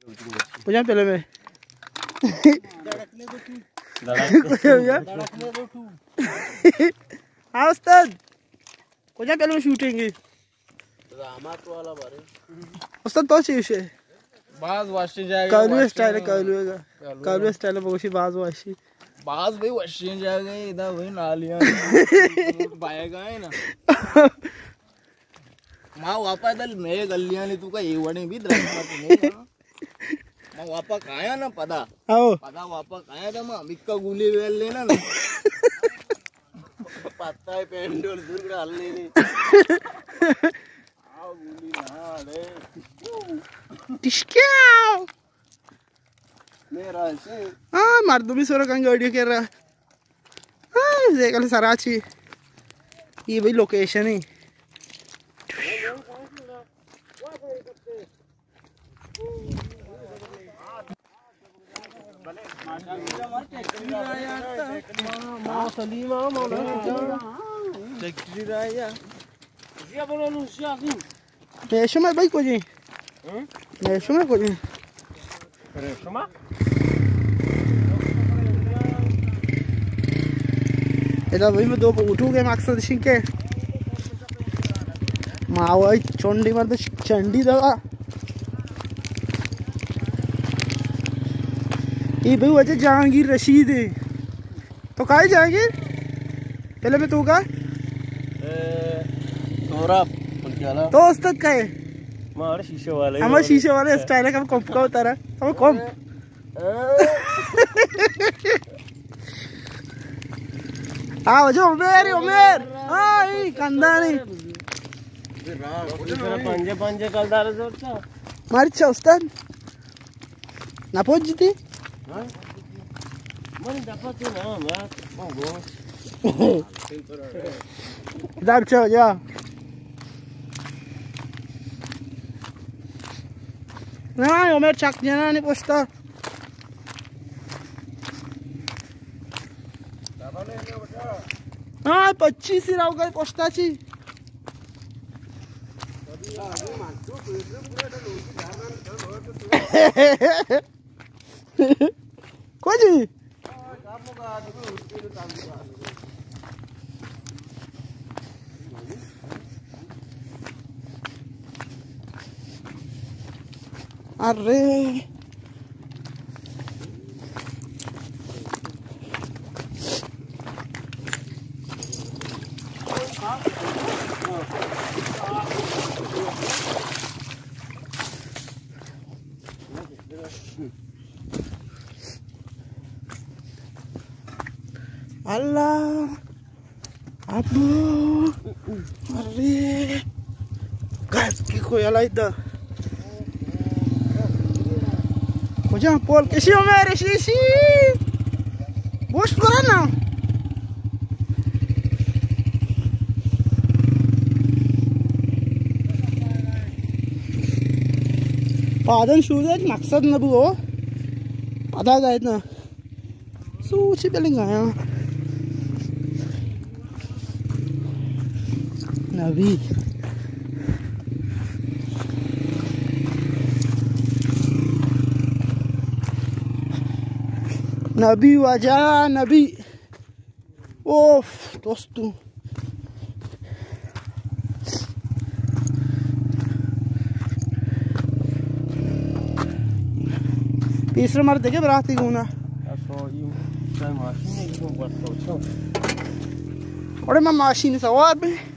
کجا فلم ہے؟ کجا؟ ہاں استاد، کجا فلم شوٹنگ ہے؟ استاد تو چی وشے؟ باز واشی جائے گا، کالو واشی اسٹائل ہے، کالو ہے گا۔ کالو کالو ہے۔ اسٹائل ہے، بگوشی باز واشی۔ باز بھی واشی جائے گا، ادا وہی نالیاں بائے گا ہے نا۔ ما واپا دل میں گلیاں نے تو کا یہ وڑے بھی درست بات نہیں ہے۔ ما واپا کایا نا پدا۔ آؤ۔ پدا واپا کایا تھا ما مکا گولی ویل لینا نا۔ پتا ہے پینڈول دور ہل لینے۔ ٹشکیاو۔ میرا سے۔ ہاں، مردمی سورا کن گاڑی کر رہا۔ ہاں، دیکھ لے سراچی۔ یہ بھائی لوکیشن ہے۔ ریشم بھائی کجی؟ ہم؟ ریشم کجی؟ ریشم؟ ادا بھائی میں دو بوٹو کے مقصد شنکے۔ ماوئی چونڈی مرد چنڈی دوا۔ یہ بھائی وجہ جہانگیر رشید ہے۔ تو کائے جہانگیر؟ پہلے میں تو کا؟ اے، سوراب، پنچالا۔ تو استاد کائے؟ ہمارے شیشے والے۔ ہمارے شیشے والے اسٹائل ہے، ہم کمپ کا ہوتا رہا۔ ہم کمپ۔ آ، وجہ عمر، عمر۔ ہاں، ای کندانی۔ پنجے، پنجے کلدار زورتا۔ مارچا استاد۔ نہ پہنچ جتی؟ ہاں؟ من دفعہ تو نہ، میں۔ دار چا جا۔ نہ، عمر چک جنا نے پوچھتا۔ ہاں، پچیس ہی رہو گئے پوچھتا چی۔ کجی؟ ارے۔ اللہ ابو۔ ارے۔ گس کی کوئی الائی دا۔ کجا پول کشی ہو میرے شیشی۔ بوش کرا نا۔ پادن شروع ہے، مقصد نہ بو۔ پدا گئے نا۔ سوچی بلنگ آیا۔ نبی۔ نبی واجہ نبی۔ اوف، دوستو۔ پیسر مر دیگه براتی گونا۔ اڑے من ماشین سوار بی۔